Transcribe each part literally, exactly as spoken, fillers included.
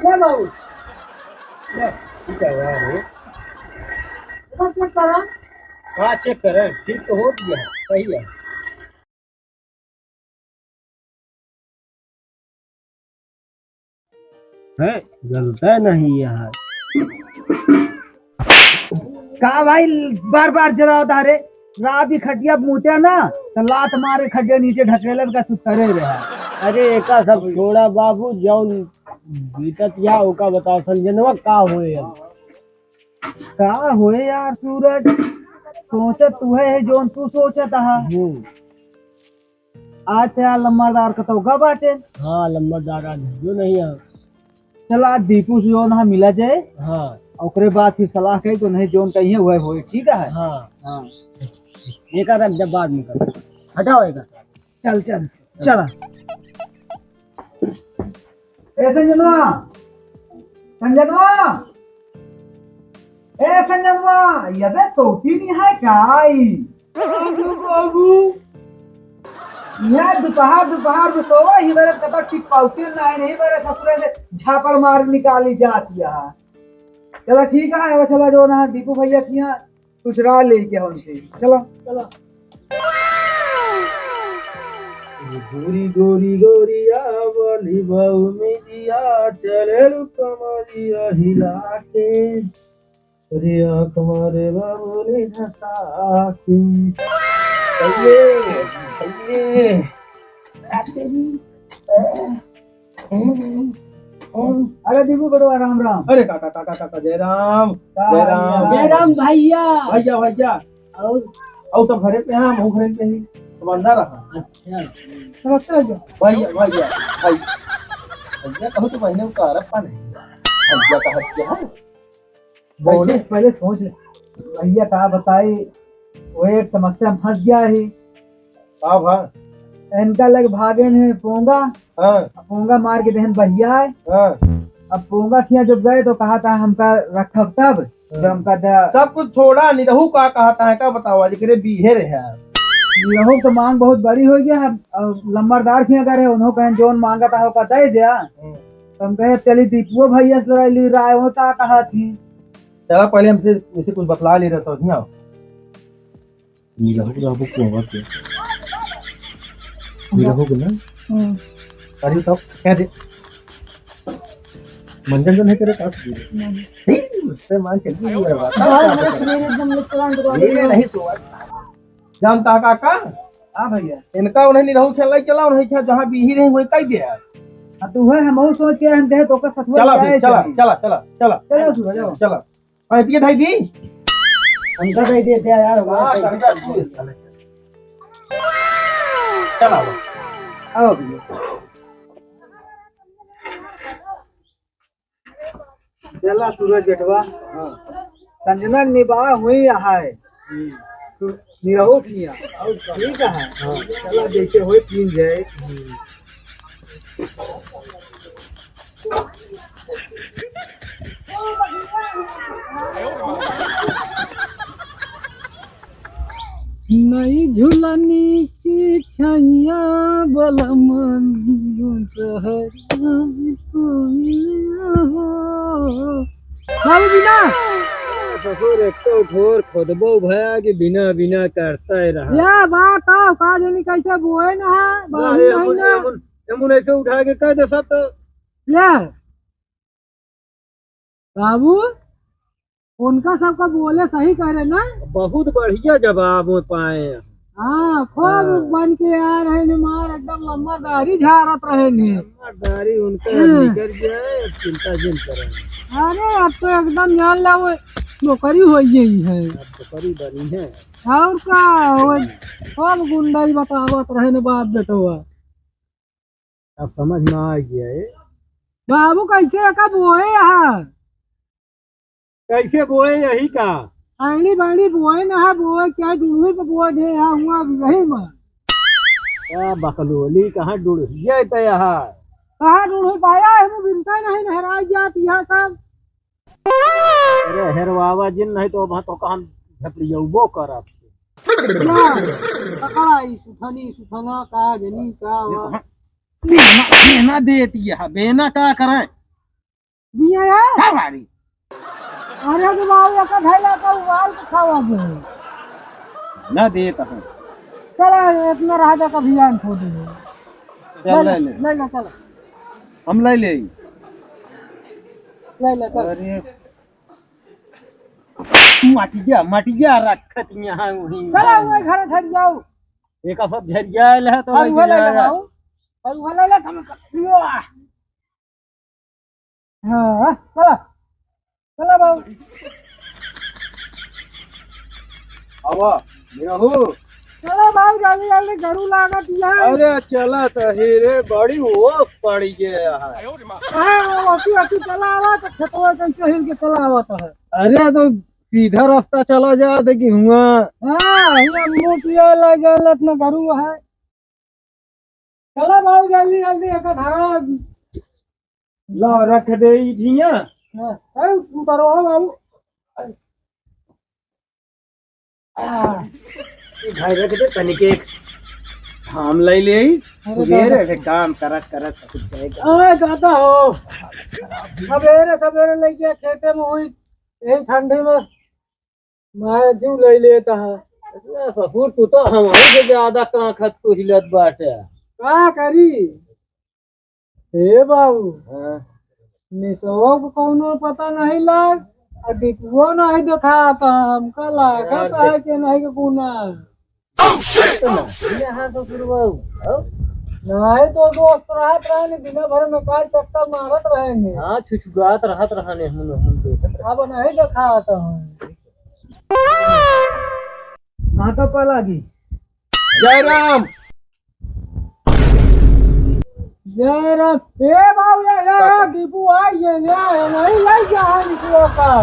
क्या बाबू? ले, ठीक है यार, ये। एक बार चेक करा। हाँ, चेक करें, ठीक तो हो गया है, सही है। है, गलता नहीं है। का भाई, बार बार जलावत है रे? रात की खटिया मूत्या ना, तो लात मारे खटिया नीचे ढकेले का सुतरे रहा। अरे, एका सब छोड़ा बाबू, जौन बीतत या ओका बताओ, संजनवा का होए अब? का होए यार सूरज, सोचत तू है, है जौन तू सोचत हा। हम्म। आज तो यार लम्बरदार का तो गा बाटे। हाँ, लम्बरदार आज जो नहीं है। चल आज दीपू से जौन हा मिला जाए। हाँ। ओकरे बाद फिर सलाह करी तो नहीं जौन कही है वह होए, ठीक है? हाँ। हाँ। एक आध जब बाद में कर। हटाओ एक। चल, चल, चला। ए संजनवा, संजनवा, ए संजनवा, यबे सोती नहीं है का आई? बाबू, बाबू। यह दोपहर, दोपहर में सोवा ही बेरे कतौ टिक पाउती नहीं, नहीं बेरे ससुरे से झापड़ मार निकाली जाती है। चला ठीक है, अब चला जौन हा दीपू भैया किया कुछ राह लेके हमसे। चलो, चलो। गोरी गोरी गोरिया वाली बाऊ मेरिया, चले रू कमरिया हिला के, रे आँख मारे बाबू ने धसा के। भैये, भैये। अरे दीपू बड़वा, राम राम। अरे काका, काका, काका, जय राम। का जय हाल राम। है? जय राम भैया। भैया, भैया। और? और सब घरे पे हैं, हम घरे पे ही। सब अंदर रहा। अच्छा। नमस्ते भैया। भैया, भैया, भैया। भैया कहूँ तो महीने को अरब का नहीं। भैया का हत्या है। पहले, कैसे? पहले सोच ले। भैया का बताई, वो एक समस्या में फंस गया ही। का भा? इनका लग भागे हैं पोंगा। हाँ। पोंगा मार के देहन बहिया है। हाँ। अब पोंगा खिया जब गए तो कहा था हमका रखब तब, हाँ। जब हमका द- सब कुछ छोड़ा, निरहू का कहा था, का बतावा, जेकरे बीहे रहे यार। निरहू तो मांग बहुत बड़ी हो गया है, अब लंबरदार खिया करे, उन्हों कहें जौन मांगा था ओका दे दिया। हम्म। तो हम कहे चली दीपुओ भैया से लड़ाई ली राय, वो का कहा थी। चला पहले हमसे, उसे कुछ बतला ले रहा था, नहीं आओ। निरहू रहबो कोहबर के। निरहू के ना? हम्म। अरे तो कह दे। मंजन तो नहीं करे, काट दे। नहीं। हे, उससे मान चल रही है बात। बहुत मेरे, मेरे एकदम में तुरंत ये नहीं सोआ। जानता का, का? हाँ भैया। इनका उन्हें निरहू खेल नहीं चला, उन्हें क्या जहाँ बीही रहे वही कह दिया। हाँ, तो वह हम और सोच के हम कहे तो का सतुआ चला ले फिर, आए चला, चलिए। चला, चला, चला। चलो, सुबह जाओ। चला। पाइपिया धई दी। हमका दे दे, दे यार, हमारा हाँ, दे दे। चल, चल, चल। चल, आओ। आओ भैया। चला सूरज बेटवा। हाँ। संजना निबाह हुई यहाँ है। हम्म। सु-, निरहू किया। और ठीक है। हाँ। चला जैसे होए तीन जाए। हम्म। नई झुलनी की छैया बलमन सहरिया कोइया हो। बाबू बिना। ससुर एक तो ठोर खोदबो भया कि बिना बिना करता ही रहा। या बात आओ, का जानी कैसे बोए ना है, ना, बाबू ये नहीं अमुन, ना। अमुन, अमुन ऐसे उठा के कह दे सब तो। ले। बाबू, उनका सबका बोले सही करे ना। बहुत बढ़िया जवाब में पाए। हाँ, खूब हाँ। बन के आ रहे ने मार, एकदम लंबा दाढ़ी झारत रहे ने। लंबा दाढ़ी उनका हाँ। निकल गया है, अब चिंता जिन करे। अरे, अब तो एकदम जान ला वो नौकरी हो गई है। अब नौकरी बनी है। और का, वो सब गुंडई बतावत रहे ने बाप बेटवा। अब समझ में आ गया है। बाबू, कैसे का बोए यहाँ? कैसे बोए यही का? आंगली बांगली बोए ना है, बोए क्या डुढ़ुई पे बोए दे यहाँ हुआ यही में। क्या बकलोली, कहाँ डुढ़ुई है तो यहाँ? कहाँ डुढ़ुई पाया है, हम बिनता नहीं नहराई जात यहाँ सब। अरे हेरवावा जिन, नहीं तो अब तो हम झपड़ियौबो करब। ना, पकड़ा ई सुथनी, सुथना का जनी का ये तो वा। हम बेना, बेना देती है, बेना का करें? दिया है? का भारी? अरे तो बाबू, एक धैला का उबाल के खावा दे। ना देत हूँ। चला, इतना रहा जा, कभी आन खो दे। चल, ले ले। ले ले, चल। हम ले ले। ले ले, चल। अरे, मटिया, मटिया रखत यहाँ वहीं। चला, वहीं घर झड़ जाओ। एक सब झरिया आयल है तो और लेके वो ले ले जाया। बाबू। और वो ले ले, तुम लियो। हाँ, चला। चला बाबू। आवा, मेरा हो। चला बाबू, जल्दी जल्दी गरू लागत है। अरे चला तो ही रे, बड़ी ओस पड़ी गया है। हाँ, ओसी ओसी चला आवा तो खेतवा कैसे हिल के चला आवा तो है। अरे तो सीधा रास्ता चला जा, देखी हुआ। हाँ, हिया मुँह पिया लग गलत न गरू है। चला बाबू, जल्दी जल्दी एक धरा। ला, रख दे ई झिया। हाँ, ए, उतारो हो बाबू। आ, ई भाई रख दे, तनिक एक हम ले ले। अरे सुबेरे दादा। से काम करत करत थक जाएगा। अरे दादा हो, सबेरे सबेरे लेके खेते में हुई, यही ठंडी में माया जीव ले लेता है। अरे ससुर, तू तो हमहू से ज्यादा कांखत तू हिलत बाटे। का करी? हे बाबू, हाँ। निसवो को कौनो पता नहीं लाग, और दीपुओ नहीं देखाता, हमका लागत यार, है कि नहीं के गुना। तो नहीं यहाँ ससुर बाबू, हाँ? नहीं तो दोस्त रहत रहे ने, दिन भर में काल चक्कर मारत रहे ने। हाँ, छुछुआत रहत रहे ने, हम, हम देखत रहे। अब नहीं देखाता हूँ। माता पलागी। जय राम। जय राम। ए बाबू, ये, ये, ये, दीपू आई, ये, ये, ये, नहीं लग गया है निकलो का।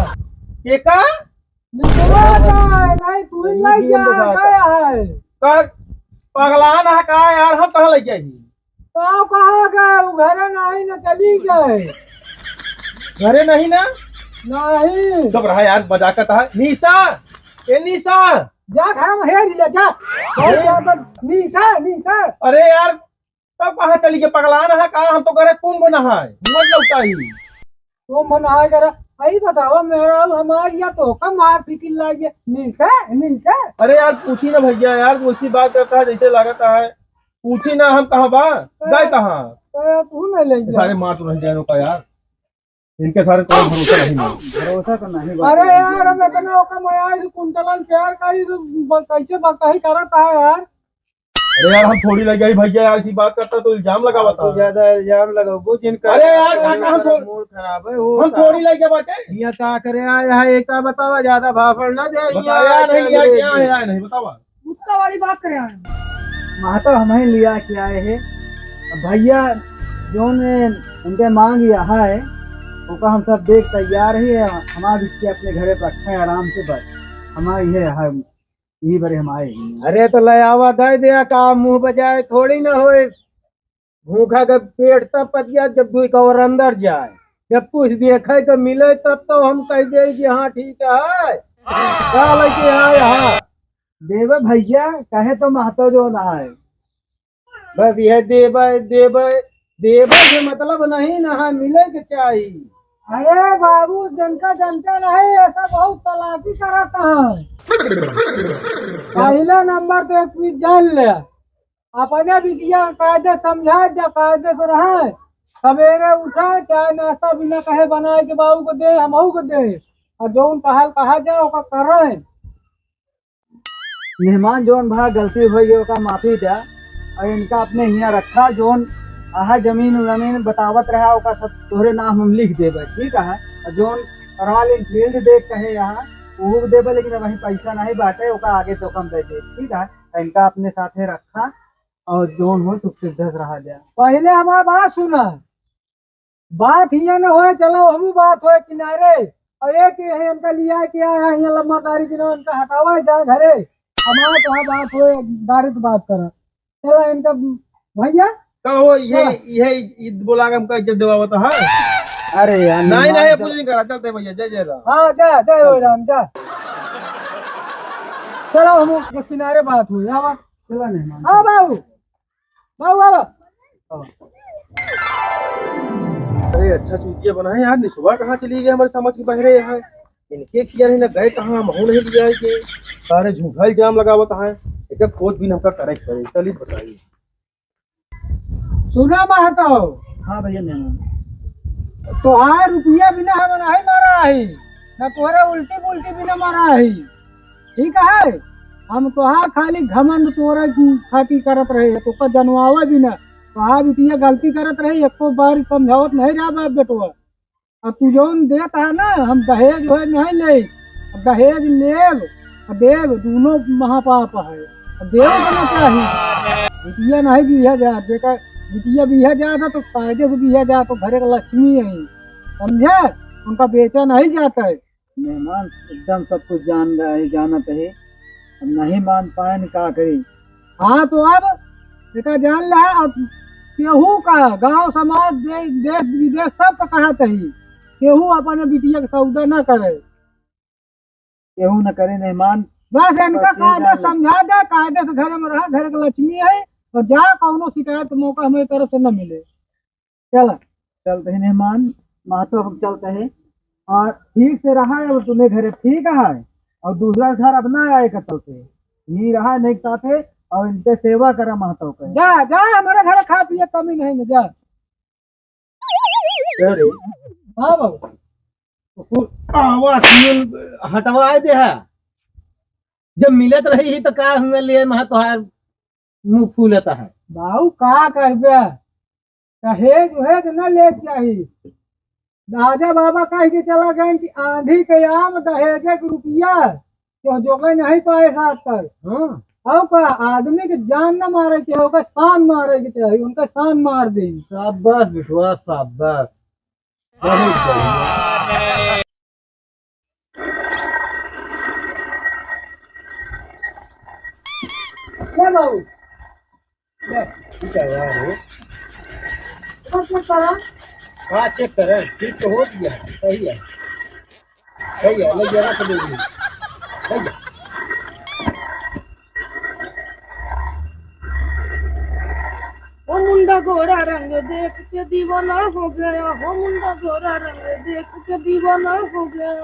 के का? निकलो का, नहीं, तू ही लग गया है, का है? का पगलान है का यार, हम कहाँ लग गए ही? तो कहाँ गए? वो घरे नहीं ना, चली गए। घरे नहीं ना? नहीं। चुप रहा यार, मजाक करता है। निशा, ए निशा। जा घर में हेर ले, जा। अरे। जा, जा, निशा, निशा। अरे यार, तब कहाँ चली गई? पगलान है का? हम तो घरे कुंभ नहाए, मत लौटाई। तो मन आ करा, आई बतावा, मेरा हमार या तो कम मार फिकिर लागे, निशा, निशा। अरे यार, पूछी ना भैया यार, वैसी बात करता है जैसे लागत है। पूछी ना हम कहाँ बा, अरे, गए कहाँ? अरे, तू नहीं ले गया। सारे मार तो नहीं जाए का यार, इनके सारे कोई भरोसा नहीं है। भरोसा तो नहीं बा। अरे यार, हम इतना ओका मया है कि कुंटलन प्यार करी तो ब-, कैसे बकही करत है यार? अरे यार, हम थोड़ी लग गई भैया यार, ऐसी बात करता तो इल्जाम लगावत है। ज्यादा इल्जाम लगाओ, वो जिनका अरे यार, काका, हम थोड़-, मूड खराब है, वो हम का? थोड़ी लग गया बाटे। ये का करे आया है, ये का बतावा, ज्यादा भाषण ना दे, बताया यार, नहीं, क्या यार, क्या है, यार, नहीं बतावा। गुस्सा वाली बात करे हैं। महतो हमही लिया के आए हैं। अब भैया, जौन उनके मांग यह है, ओका हम सब देख तैयार ही है। हमार बिटिया अपने घरे पर रखे हैं आराम से, बस हमार ये है, यही बरे हम आए हैं। अरे तो ले आवा, दे दिया, का मुंह बजाए थोड़ी ना होए। भूखा के पेट तब पतिया जब दुई कौर अंदर जाए। जब कुछ देखे के मिले तब तो हम कह दे कि हाँ ठीक है। का लेके आए हाँ? देवे भैया, कहे तो महतो जो ना है। बस यह देवे, देवे, देवे से मतलब नहीं ना है, मिले के चाहिए। अरे बाबू, जनता जनता नहीं, ऐसा बहुत चालाकी करत है। पहला नंबर पे एक चीज जान ले, अपने बिटिया के कायदे समझाए दे, कायदे से रहे। सवेरे उठे, चाय नाश्ता बिना कहे बनाए के बाबू को दे, हमहू को दे। और जौन कहल कहा जाए, ओका करे। मेहमान जौन भा गलती होई है, ओका माफी द्या। और इनका अपने हियाँ रखा, जौन आहा जमीन वमीन बतावत रहा, ओका सब तोहरे नाम हम लिख देबे, ठीक है? और जौन रहा ले field देख कहे यहाँ, ओहू देबे, लेकिन अब वहीं पैसा नहीं बाटे, ओका आगे तो कम दे दे, ठीक है? इनका अपने साथे रखा और जौन हो सुख सुविधा से रहा जाए। पहले हमार बात सुना, बात हियाँ न होए, चलो हमू बात होए किनारे। और एक यही इनका लिया के आया है, हियाँ लम्बा तारी दिनों इनका हटावा जाए घरे, हमारा तो बात होए, direct बात करा। चला इनका भैया। का हो, ये, चला। ये, ये बोला के हमका इज्जत देवावत है? अरे यार, नहीं, मेहमान नहीं, तो कुछ नहीं करा, चलते भैया, जय जय राम। हाँ, जा, जय हो राम, जा। चलो, हम लोग किनारे बात हुई, आवा। चला मेहमान, हाँ चला। बाबू, बाबू, आवा। अरे अच्छा चूतिया बना है यार, निसुआ कहाँ चली गई? हमारे समझ के बहरे है, इनके खिया नहीं ना गए कहाँ, महू नहीं लिया है के। सारे झूठा इल्जाम लगावत है, एक खोज भी हमका करे के पड़े। चलिए बताइए। सुना महतो। हाँ भैया, नहीं। तोहार रुपया बिना हम नहीं मारा है, ना तोहरे उल्टी पुल्टी बिना मारा है, ठीक है? हम तोहार खाली घमंड तोरे खातिर करत रहे, तोका जनवावे बिना। तोहार बिटिया गलती करत रही, एको बार समझावत नहीं रहा बाप बेटवा। अब तू जौन देत है ना, हम दहेज वहेज नहीं ले, दहेज लेब आ देब, दोनों महापाप है। अब देवे के ना चाही। बिटिया नहीं बिहा जात, जेकर बिटिया बिहा जात है तो कायदे से बिहा जात, तो घरे के लक्ष्मी है, समझे? उनका बेचा नहीं जाता है। मेहमान एकदम सब कुछ जान रहा है, जानत है, अब नहीं मान पाए न का करी। हाँ, तो अब एका जान ला, अब केहू का गांव समाज, दे-, देश विदेश सब तो कहत ही, केहू अपन बिटिया के सौदा ना करे। केहू न करे मेहमान। बस इनका बस ये कायदे जान ले। समझा दे, कायदे से घरे में रहा, घर के लक्ष्मी है, और जा कौनो शिकायत के मौका हमारी तरफ से न मिले। चला। चलते हैं मेहमान, महतो हम चलते हैं। और ठीक से रहा है, और तूने घरे ठीक है, और दूसरा घर अब ना आए का चलते। यहीं रहा नहीं साथे, और इनके सेवा करा महतो के। जा, जा, हमारे घरे खा पिए कमी नहीं ना, जा। अरे। हाँ बाबू। तो कुल आवा, कुल हटवाए दे है। जब मिलत रही ही तो का हुआ ले महा तोहार मुंह फूलता है। बाबू का करबे, दहेज उहेज न ले चाही। राजा बाबा कह के चला गए कि आंधी के आम दहेजे के रुपया, तो जोगे नहीं पाए साथ तक। हाँ। और का आदमी के जान न मारे के, ओकर शान मारे के चाही, उनका शान मार दे। शाबाश बिटुआ, शाबाश, बहुत बढ़िया। क्या बाबू? क्या, ठीक है यार, वो। और क्या करा? हाँ, चेक करें, ठीक तो हो गया, सही है। सही है, ले जरा से दे दीजिए। सही है। ओ मुंडा गोरा रंग देख के दीवाना हो गया, हो मुंडा गोरा रंग देख के दीवाना हो गया।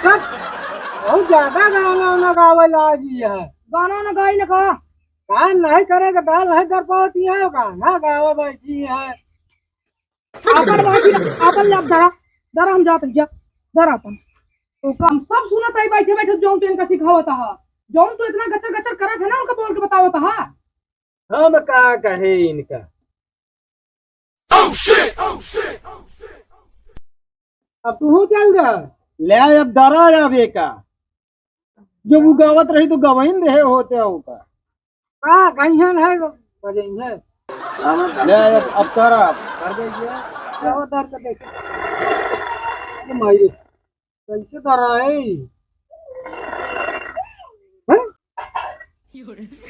चुप! बहुत ज्यादा गाना वाना गावे लागी है। गाना वाना गाई ना का? काम नहीं करे के दाल नहीं कर पाती है, गाना गावे बैठी है। आपन बात ही, आपन ले आप धरा, धरा हम जात जा, धरा आपन। तो हम सब सुनत है बैठे बैठे जौन तू इनका सिखावत हा, जौन तू इतना गचर गचर करत है ना उनका बोल के बतावत हा। हम का कहे इनका। अब तू चल जा। ले अब डरा जाबे का। जब वो गावत रही तो गवाइन देहे होते हो का। का गइहन है बजइहन। ले अब, अब कर अब। कर दे ये। गावा दर कर दे। अरे माई रे। कैसे डराए? हैं? हैं?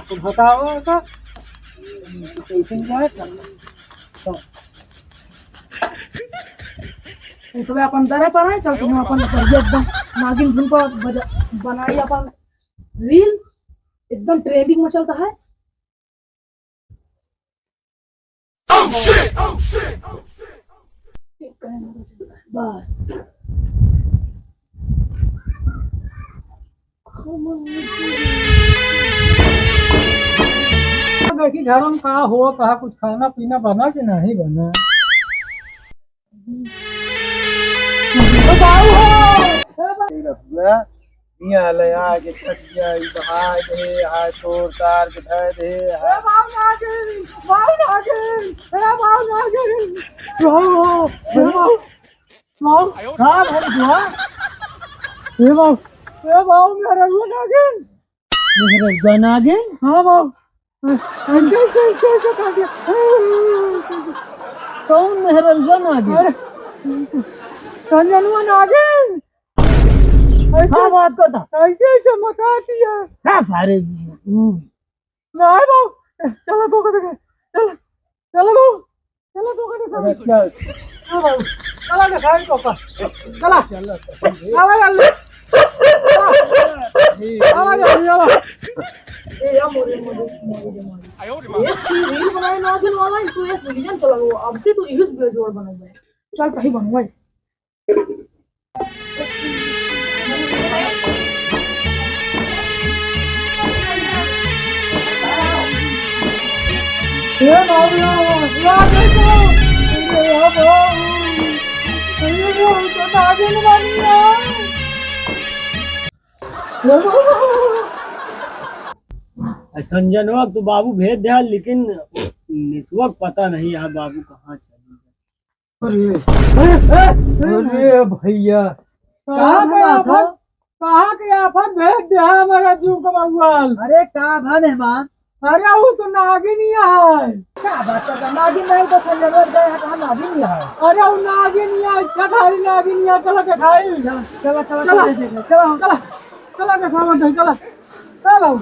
तो बताओ का? कैसे जाए? तो इसमें अपन दरे पर है, चल तुम्हें अपन बढ़िया एकदम नागिन धुन पर बजा-, बनाई अपन रील, एकदम ट्रेंडिंग में चलता है। बस। देखी घर में का हो, कहा कुछ खाना पीना बना कि नहीं बना। ओ बाऊ हो। ए बा- ए रघुआ, हियाँ ले आके खटिया ई बहाय दे, हाय तोर तार के धय दे, हाय। ए बाऊ नागिन, बाऊ नागिन, ए बाऊ नागिन। बाऊ हो, ए बाऊ, बाऊ। का भइल बा? ए बाऊ, ए बाऊ, मेहररुआ नागिन। मेहररुआ नागिन? हाँ बाऊ। ऐसे, ऐसे, ऐसे, ऐसे कर दिया। कौन मेहररुआ नागिन? अरे, कंजनुआ नागिन। ऐसे, हाँ, बात करता। ऐसे, ऐसे मचा दिया। का सारे, ऊ। नहीं बाऊ, चलो तो कर दे। चलो, चलो बाऊ। चलो, तो कने अरे, चल। चलो, चलो, चलो, चलो, तो का। चला। चलो, चलो। चला, चल। आवा, आवा, आवा। ए, या मोरे, मोरे, मोरे, मोरे। एक ही रील बनाए ना दिन वाला, इसको एक मिलियन चला गया। अब से तो इस बेजोड़ बनाऊंगा। चल, कहीं बनवाई। ए बाबू, या देखो, अरे बाबू, अरे बाबू, तो नागिन बनी है। ए संजनवा तो बाबू भेज दिया, लेकिन नेटवर्क पता नहीं है बाबू कहाँ चली गए। अरे, अरे, अरे भैया, कहाँ का भला आफत, था? कहाँ के आफत भेज दे हमारा जीव का भगवान? अरे का भा मेहमान? अरे वो तो नागिन ही है। का बात कर, नागिन नहीं तो संजनवा गए हैं, कहाँ नागिन ही है? अरे वो नागिन ही है, अच्छा खाली नागिन ही है, चलो दिखाई। चलो, चलो, चलो, चलो। चलो, देख, देख, चलो। चलो, चलो दिखाओ, चलो। चलो।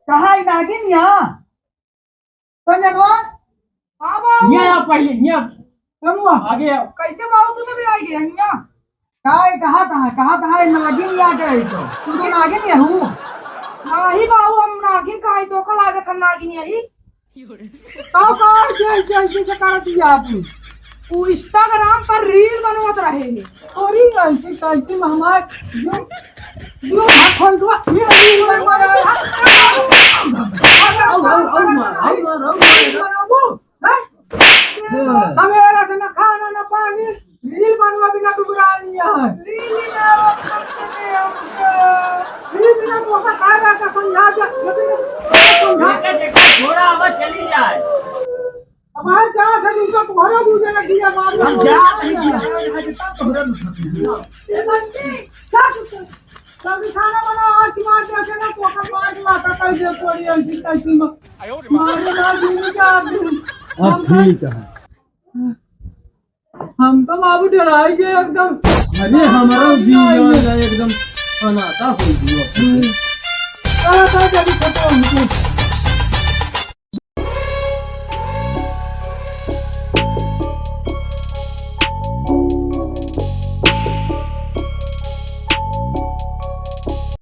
कहाँ है नागिन यहाँ? संजनवा? हाँ बाबू। यहाँ आओ पहले, यहाँ। कनुआ, आगे आओ। कैसे बाबू तू सब आ गया यहाँ? काय, कहाँ था, कहाँ था ये नागिन यहाँ गए तो? तू तो नागिन यहू। नहीं बाबू, हम नागिन कहाँ तो कल आ गए हम नागिन यही। का, का, ऐसे, ऐसे, ऐसे, ऐसे कर दिया आपने? वो Instagram पर रील बनवत रहे हैं। अरे, ऐसे कैसे महमार, जो, जो हाथ खोल दो, ये रील बनवा रहा है। आओ, आओ, आओ, मार, आओ, मार, आओ, मार। हैं? हाँ। सवेरा से ना खाना, ना पानी, रील बनवा बिना डुबरा लिया है। रील ही ना आवत हमके, हमके। रील बिना तो ओका खाए रहता, समझा जा, लेकिन समझा। देखा, देखा, थोड़ा आवाज चली जाए। अब आए जा से उनका तोहरा दूजे लग गया, मार हम दो। जा रहे हैं, यहाँ, यहाँ जितना तोहरा दूजे लग गया। ये बंदी, क्या कुछ कर? जल्दी खाना बनाओ, आज मार दे, ना तो ओकर मार के लाता, कैसे कोई ऐसी, कैसी मार। मारे ना, जीव के आदमी। अब ठीक है। हम तो बाबू डराई गए एकदम। अरे हमारा जीव जान जाए एकदम सन्नाटा हो गया। अरे का जल्दी खत्म हो गया।